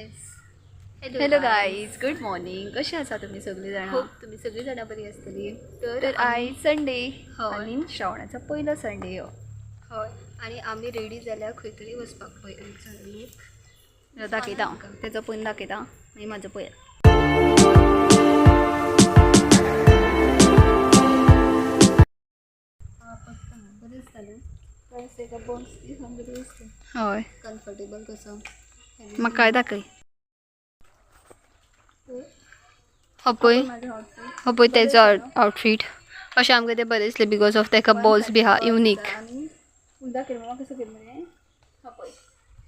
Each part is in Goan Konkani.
Yes. Hello guys, good morning. कशी आसा तुमी सगळीं जाणां? होप तुमी सगळीं जाणां बरी आसतली. तर आयज संडे हय. आनी श्रावणाचो पयलो संडे हो. हय, आनी आमी रेडी जाल्या खंय तरी वचपाक. पळय दाखयता हांव तेजो पयलीं दाखयता, मागीर म्हाजो पळय. बरें दिसता न्हू? हय, कम्फर्टेबल कसो. म्हाका दाखय. हो पळय, हो पळय तेजो आउटफीट. अशें आमकां तें बरें दिसलें because of तेका बॉल्स बी आहा युनीक. दाखय म्हाका कसो केलें मरे. हो पळय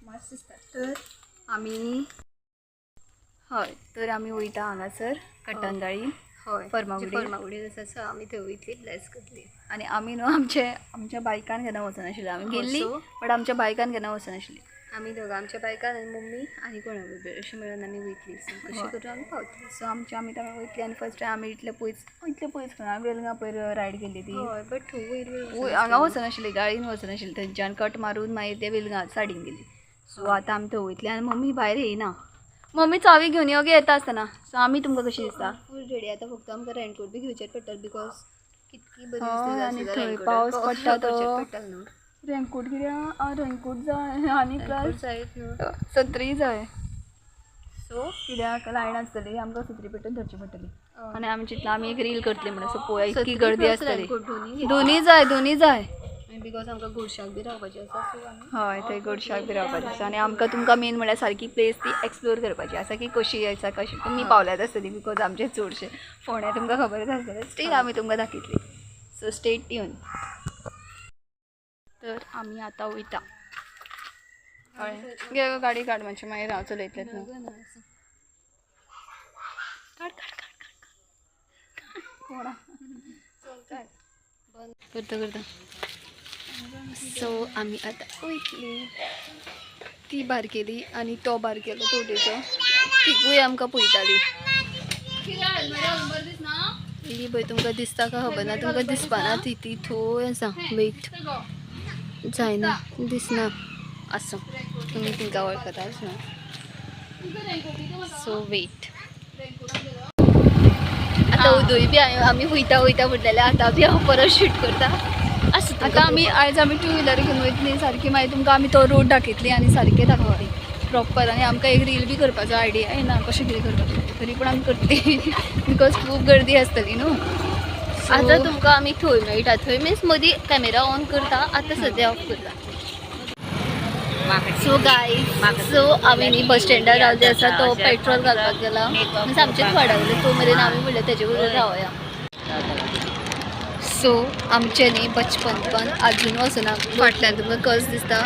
मस्त दिसता. तर आमी हय, तर आमी वयता हांगासर कट्टनगाळी. हय, फर्मागुडी. फर्मागुडी आसा, सो आमी थंय वयतली, ब्लेस करतली. आनी आमी न्हू आमचे आमच्या बायकान केन्ना वचनाशिल्ले आमी गेल्ली, बट आमच्या बायकान केन्ना वचनाशिल्ली. आमी दोगां आमच्या बायकान आनी मम्मी आनी कोणा बरोबर अशें मेळून आमी वयतली. सो कशें करून आमी पावतली. सो आमच्या आमी थंय वयतली आनी फर्स्ट टायम आमी इतले पयस इतले पयस खंय आमी वेलंगा पयर रायड केल्ली ती. हय, बट थंय वयर हांगा वचनाशिल्ली, गाडयेन वचनाशिल्ली, थंयच्यान कट मारून मागीर ते वेलंगा सायडीन गेली. सो आतां आमी थंय वयतली आनी मम्मी भायर येयना. मम्मी चावी घेवन यो गे येता आसतना. सो आमी तुमकां कशी दिसता? फूल रेडी. आतां फक्त आमकां रेनकोट बी घेवचें पडटलें because कितकी बरी हय, आनी दिसता. थंय पावस पडटा तो. पडटलो न्हू. रेनकोट कित्याक? रेनकोट जाय आनी प्लस जायत न्हू. सत्री जाय. सो कित्याक लायन आसतली, आमकां सत्री पेटोवन धरची पडटली. हय. आनी आमी चिंतलां आमी एक रील करतली म्हणून. सो पळोवया इतकी सत्री गर्दी plus आसतली. raincoat दोन्ही. दोनी जाय, दोनी जाय. Because आमकां गोडशाक बी रावपाचें आसा, सो आमी हय, थंय गोडशाक बी रावपाचें आसा आनी आमकां तुमकां मेन म्हणल्यार सारकी प्लेस ती एक्सप्लोर करपाची आसा की कशी आसा कशी. तुमी पावल्यात आसतली because आमचे चडशे फोंड्या तुमकां खबरच आसतलें, स्टील आमी तुमकां दाखयतली. So stay tune. तर आमी आतां वयता. कळ्ळें? घे गो गाडी काड मातशी, मागीर हांव चलयतलें न्हू. काड काड काड काड काड. कोणा करता करता. सो आमी आतां वयतली. ती बारकेली आनी तो बारकेलो तोटेचो, तिगूय आमकां पळयताली. ही पळय तुमकां दिसता काय खबर ना, तुमकां दिसपाना ती, ती थंय आसा. वेट जायना, दिसना. आसूं, तुमी तिंकां वळखताच न्हू. सो वेट, आतां उदय बी आमी वयता वयता म्हटलेलें, आतां बी हांव परत शूट करता. आसूं, आतां आमी आयज आमी टू व्हिलर घेवन वयतली सारकी. मागीर तुमकां आमी तो रोड दाखयतली आनी सारकें दाखयतली प्रॉपर. आनी आमकां एक रील बी करपाचो आयडिया येना कशें कितें करपाचें, तरी पूण आमी करतली because खूब गर्दी आसतली न्हू. आतां तुमकां आमी थंय मेळटा. थंय मिन्स मदीं कॅमेरा ऑन करता, आतां सद्या ऑफ करता. सो गायज, सो आमी न्ही बस स्टँडार रावले आसा, तो पेट्रोल घालपाक गेला. मिन्स आमचेच वाडावले, तो मेरेन आमी म्हणलें तेजे बरोबर रावया. सो आमचें न्ही बचपनपण आजून वचना. फाटल्यान तुमकां कस दिसता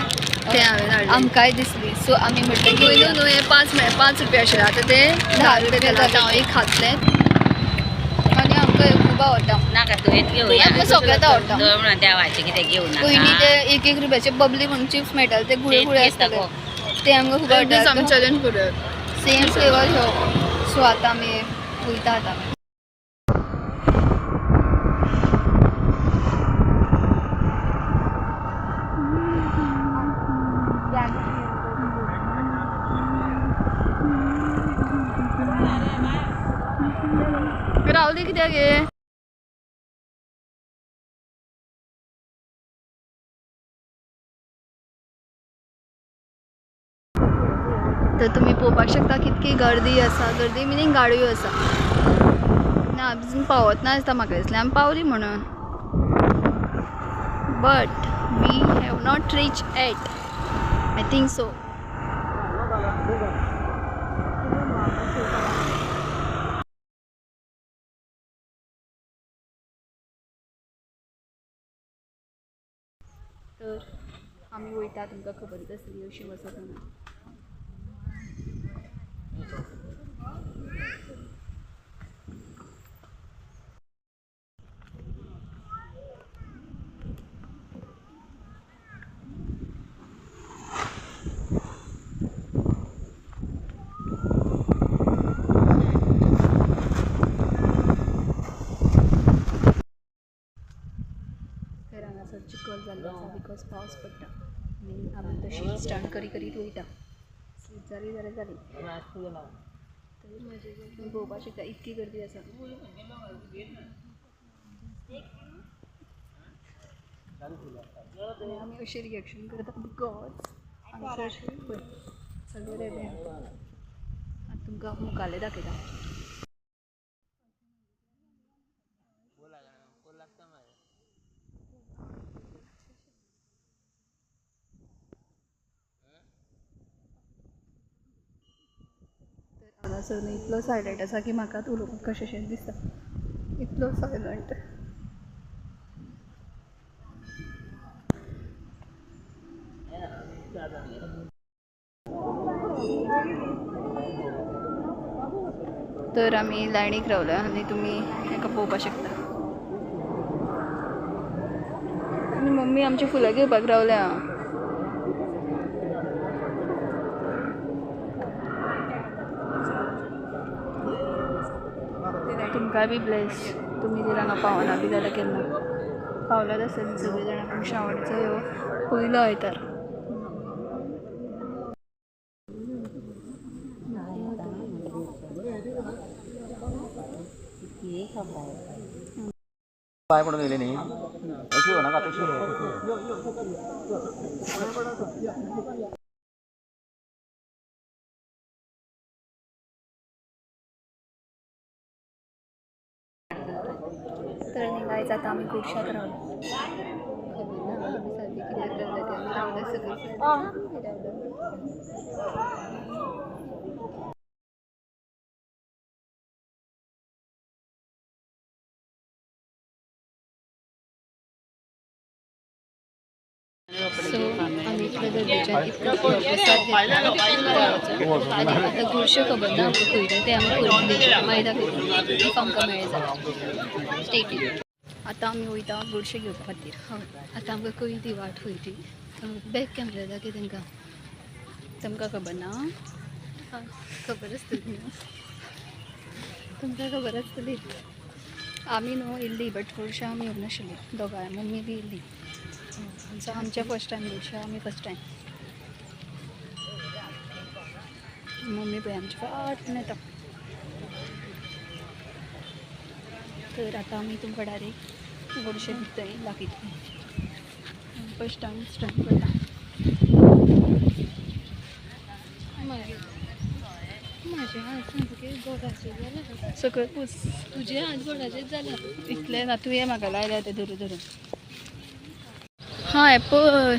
तें हांवें हाडलें. आमकांय दिसली. सो आमी म्हटलें पयलू न्हू हें 5 रुपया आशिल्लें, आतां तें 10 रुपया जालें. आतां हांव एक खातलें आनी आमकां हें खूब आवडटा. नाका तुवें घेवया. आमकां सगळ्यांत आवडटा. म्हणून देवाचें कितें घेवं नाका. पयलीं ते 1-1 रुपयाचे बबली म्हणून चिप्स मेळटाले, ते गुळे गुळे आसताले, ते आमकां खूब एक दीस आमी आवडटा. चॅलेंज करूया. सेम फ्लेवर ह्यो. सो आतां आमी वयता. आतां आमी रावली कित्याक गे? तर तुमी पळोवपाक शकता कितकी गर्दी आसा. गर्दी मिनींग गाडयो आसा ना, अजून पावत ना दिसता म्हाका. दिसलें आमी पावली म्हणून, but we have not reach at, I think so. तर आमी वयता, तुमकां खबरच आसतली अशी वचत म्हणून. तर हांगासर चिखल जाल्लो आसा because पावस पडटा आनी आमी तशीच स्टंट करी करीत वयता. जाली जाल्यार जाली. तर पळोवपाक शकता इतकी गर्दी आसा. आनी आमी अशें रिएक्शन करता because हांगासर पळय सगळें रेडी आसा. आतां तुमकां मुखाल्लें दाखयता. तर हांगासर न्हू इतलो सायलंट आसा की म्हाकाच उलोवपाक कशेंशें दिसता, इतलो सायलंट. तर आमी लायनीक रावल्या आनी तुमी हेका पळोवपाक शकता. आनी मम्मी आमची फुलां घेवपाक रावल्या. तुमकांय बी ब्लेस. तुमी जर हांगा पावना बी जाल्यार केन्ना पावल्यात आसतलीं सगळीं जाणां, पूण श्रावणाचो ह्यो पयलो आयतार. पांय पडून येयले न्ही, अशी नाका तशी. तर न्ही गायज, आतां आमी गोडशाक रावले. खबर ना आमी सारकें कित्याक रावल्या तें. आमी रावल्या सगळीं रावल्या. सो आमी इतले गर्देच्यान इतलो प्रसाद घेतला देवाचो. आनी आतां गोडशें खबर ना आमकां खंय तें, आमी पळयतलीं, मागीर दाखयतली if आमकां मेळ्ळें जाल्यार. Stay tune. आतां आमी वयता गोडशें घेवपा खातीर. हय, आतां आमकां कळ्ळी ती वाट खंय ती. बॅक कॅमेरा दाखय तांकां. तुमकां खबर ना? हय, खबर आसतली न्हू तुमकां, खबर आसतली. आमी न्हू येयल्ली, बट गोडशें आमी येवंक नाशिल्ली दोगांय. मम्मी बी येयल्ली. सो आमचें फर्स्ट टायम गोडशें, आमी फर्स्ट टायम. मम्मी पळय आमची फाटल्यान येता. तर आतां आमी तुमकां डायरेक्ट गोडशें दितली, दाखयतली. फर्स्ट टायम स्टार्ट करता. मागीर म्हाजे हात सामके गोडाचे जाला. सकयल पूस. तुजे हात गोडाचेच जाला. इतलें ना, तुवें म्हाका लायल्या तें धरून धरून. हां, हें पळय,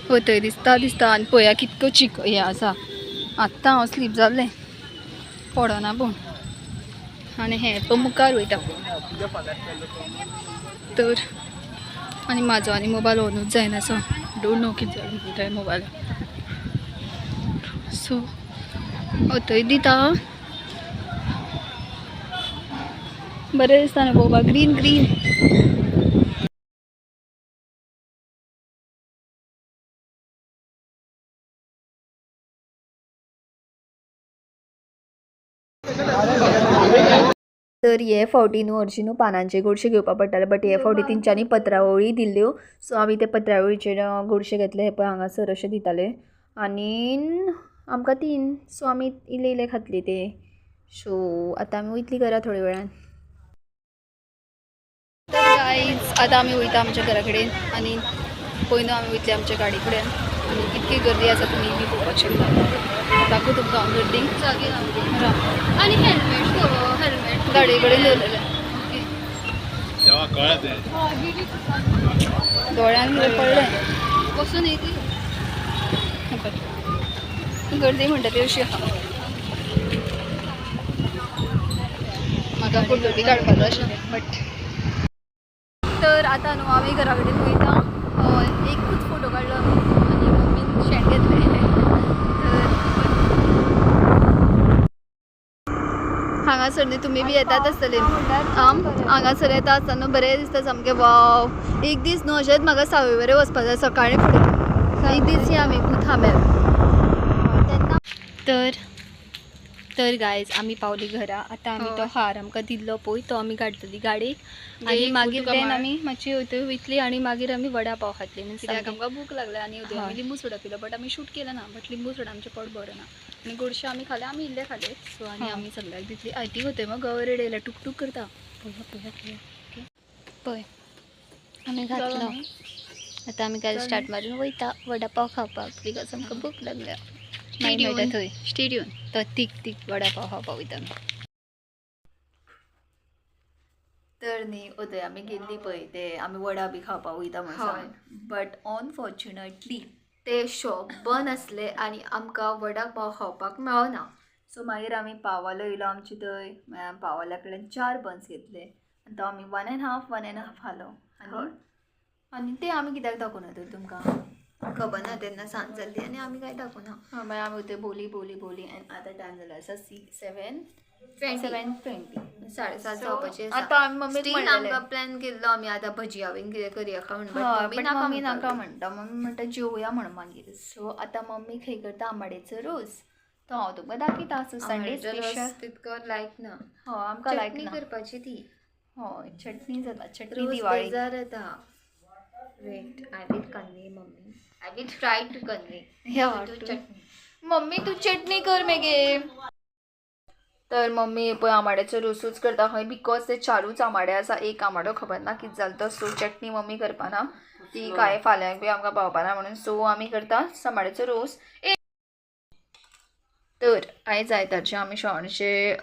हय थंय दिसता दिसता. आनी पळया कितको चिक हें आसा. आत्तां हांव स्लीप जाल्लें, पडना पूण. आनी हें पळय मुखार वयता. तर आनी म्हाजो आनी मोबायल ऑनूच जायना, सो don't know कितें जालें त्या मोबायल. सो थंय दिता, बरें दिसता न्हू पळोवपाक, ग्रीन ग्रीन. तर हे फावटी न्हू हरशीं न्हू पानांचे गोडशें घेवपा पडटालें, बट हे फावटी तेंच्यांनी पत्रावळी दिल्ल्यो. सो आमी ते पत्रावळीचेर गोडशें घेतलें. हें पळय हांगासर अशें दिताले आनी आमकां 3. सो आमी इल्लें इल्लें खातलीं ते. सो आतां आमी वयतलीं घरा थोड्या वेळान. तर गायज, आतां आमी वयता आमच्या घरा कडेन आनी पयलू आमी वयतली आमच्या गाडी कडेन. आनी कितकी गर्दी आसा तुमी बी पळोवपाक शकता. दाखोव तुमकां हांव गर्दी. जागे रावली. राव. आनी हेल्मेट, हेल्मेट गाडये कडेन दवरलेलें. ओके. दोळ्यान कितें पडलें. बसून येयली. गर्दी म्हणटा ती अशी आहा. म्हाका फोटो बी काडपाचो आशिल्लें बट. तर आतां न्हू आमी घरा कडेन वयता. एकूच फोटो काडलो आमी आनी मम्मीन शेण घेतलें. तर हांगासर न्ही तुमी बी येतात आसतले. आम हांगासर येता आसतना न्हू बरें दिसता सामकें, वाव. एक दीस न्हू अशेंच म्हाका सावयवेरें वचपा जाय सकाळीं फुडें. एक दीस या आमी थांब्यार तेन्ना. तर तर गायज आमी पावली घरा. आतां आमी तो हार आमकां दिल्लो पळय तो आमी काडटली गाडयेक आनी मागीर देन आमी मातशी वयतली वयतली आनी मागीर आमी वडा पाव खातली. कित्याक आमकां भूक लागल्या आनी उदय आमी लिंबू सोडा पिलो बट आमी शूट केलं ना, बट लिंबू सोडा आमचें पोट बरें ना आनी गोडशें आमी खालें, आमी इल्लें खालें. सो आनी आमी सगळ्याक दितली. I think होते मग गवर येयल्या टुकटूक करता. पळया पळया पळया पळय आमी घातलो. आतां आमी गाडी स्टार्ट मारून वयता वडा पाव खावपाक because आमकां भूक लागल्या. मागीर मेळटा थंय स्टेडियम तो तीक तीक वडा पाव खावपाक वयता आमी. तर न्ही उदय आमी गेल्ली पळय ते आमी वडा बी खावपाक वयता म्हणून, बट अनफॉर्च्युनेटली ते शॉप बंद आसले आनी आमकां वडा पाव खावपाक मेळना. सो मागीर आमी पावालो येयलो आमचे थंय, मागीर आमी पावाल्या कडल्यान 4 बन्स घेतले आनी तो आमी 1.5 1.5 खालो. आनी ते आमी कित्याक दाखोवना तर तुमकां खबर ना, तेन्ना सांज जाल्ली आनी आमी कांय दाखोवना. मागीर आमी थंय बोली बोली बोली आनी आतां टायम जालो आसा 7:20, 7:30 जावपाचें. आतां आमी मम्मीक आमकां प्लॅन केल्लो आमी आतां भजिया बीन कितें करया काय म्हणून, बट मम्मी नाका म्हणटा, मम्मी म्हणटा जेवया म्हण मागीर. सो आतां मम्मी खंय करता आंबाड्याचो रोस, तो हांव तुमकां दाखयता. सो संडे स्पेशल तितको लायक ना. हय आमकां लायक ना करपाची ती. हय चटणी जाता, चटणी दिवाळी जाता. Wait, I will convey mummy, I will try to convey. Mummy तूं चटणी कर मगे. तर मम्मी पळय आंबाड्याचो रोसूच करता खंय, because ते 4ूच आंबाडे आसा, एक आंबाडो खबर ना कितें जालें तो. सो चटणी मम्मी करपाना ती कांय फाल्यांक बी आमकां पावपाना म्हणून. सो आमी करता आंबाड्याचो रोस. तर आयज आयतारचें आमी श्रावणाचे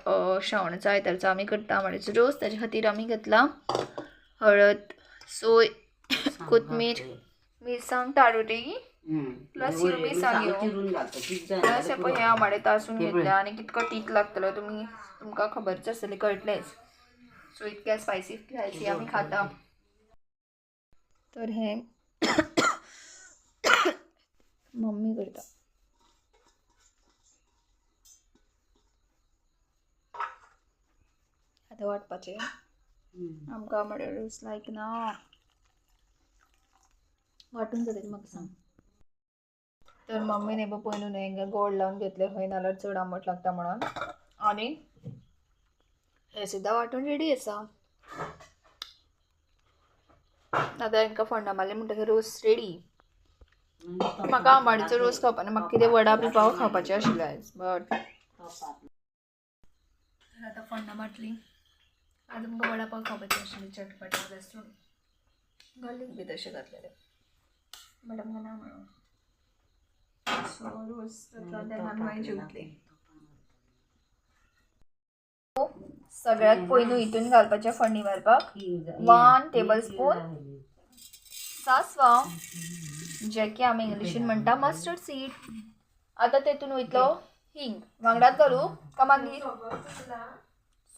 श्रावणाचो आयतारचो आमी करता आंबाड्याचो रोस. ताजे खातीर आमी घेतला हळद, सोय, कोथमीर, मिरसांग, तारुटी प्लस ह्यो मिरसांग्यो प्लस हे पळय हे आंबाडे तासून घेतले आनी कितको तीख लागतलो तुमी तुमकां खबरच आसतली, कळटलेंच. सो इतक्या स्पायसी स्पायसी आमी खाता. तर हे मम्मी करता. आतां वांटपाचें आमकां आंबाडे रोस लायक ना, वांटून जाता म्हाका सांग. तर मम्मीन हे पळय न्हू हेंका गोड लावन घेतले खंय, नाल्यार चड आंबट लागता म्हणून. आनी हे सुद्दां वांटून रेडी आसा. आतां हेंकां फोण्णां मारली म्हणटकीर रोस रेडी. म्हाका आंबाड्याचो रोस खावपा ना, म्हाका कितें वडा बी पाव खावपाचें आशिल्लें आयज, बट आतां फोण्णां मारतली. आज आमकां वडा पाव खावपाचें आशिल्लें, चटपटे लसूण गार्लीक बी तशें घातलेलें, बट आमकां ना म्हणून. सो रोस जातलो तेन्ना आमी मागीर जेवतलीं. सगळ्यात पयलू हितून घालपाचें फोडणी मारपाक 1 टेबलस्पून सासवां, जे की आमी इंग्लिशीन म्हणटा मस्टर्ड सीड. आतां तेतून वयतलो हिंग, वांगडाच घालू का मागीर?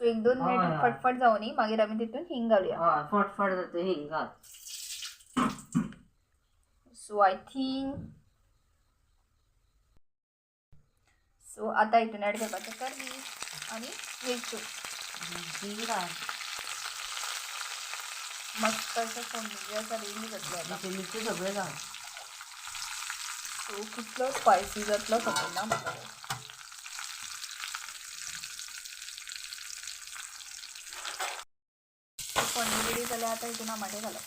सो 1-2 मिनट फटफट जावनी, मागीर आमी तितून हिंग घालुया. फटफट जाता हिंग घाल. सो I think so आतां हितून एड करपाचें करवी आनी मिरच्यो. मस्त अशें फोडणी जी आसा रेडी जातली आतां. मिरच्यो सगळ्यो घाल. सो कितलो स्पायसी जातलो खबर ना म्हाका. फोडणी रेडी जाल्यार आतां हितून आंबाडे घालप.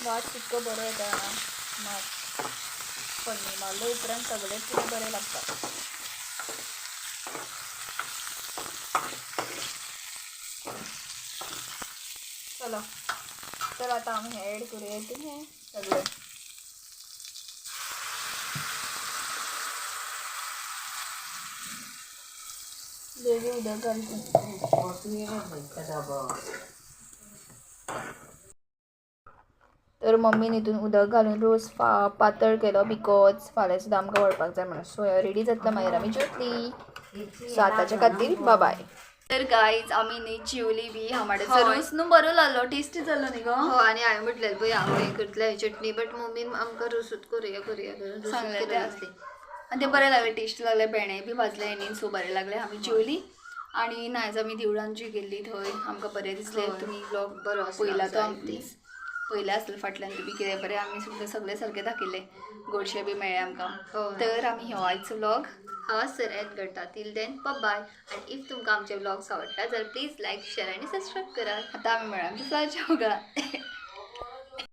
वास कितको बरो येता मात फोडणी मारले उपरांत सगळें कितें बरें लागता. चलो तर आतां आमी हें एड करुया हितून हें सगळें. बेगीन उदक घालता. तर मम्मीन हितून उदक घालून रोस पातळ केलो because फाल्यां सुद्दां आमकां व्हरपाक जाय म्हणून. सो रेडी जातलो मागीर आमी जेवतली. सो आतांच्या खातीर बाय. तर गायज आमी न्ही जेवली बी आंबाड्याचो रोस न्हू बरो लागलो, टेस्टी जालो न्ही गो. हय आनी हांवें म्हटलें पळय हांव हें करतलें चटणी, बट मम्मीन आमकां रोसूच करुया करुया करून सांगलें तें आसलें आनी तें बरें लागलें, टेस्टी लागलें. भेंडे बी भाजले हेणीन, सो बरें लागलें. आमी जेवली आनी नायज आमी देवळान जी गेल्ली थंय आमकां बरें दिसलें. तुमी व्लॉग बरो पयला तो आमचो. पयलें आसलें फाटल्यान बी कितें बरें आमी सुद्दां सगळें सारकें दाखयलें, गोडशें बी मेळ्ळें आमकां. तर आमी ह्यो आयचो व्लॉग हांगासर एंड करता. तील then bye. आनी if तुमकां आमचे व्लॉग्स आवडटा जाल्यार प्लीज लायक, शेअर आनी सबस्क्रायब करात. आतां आमी मेळ्ळा आमच्या फुडच्या व्लॉगान.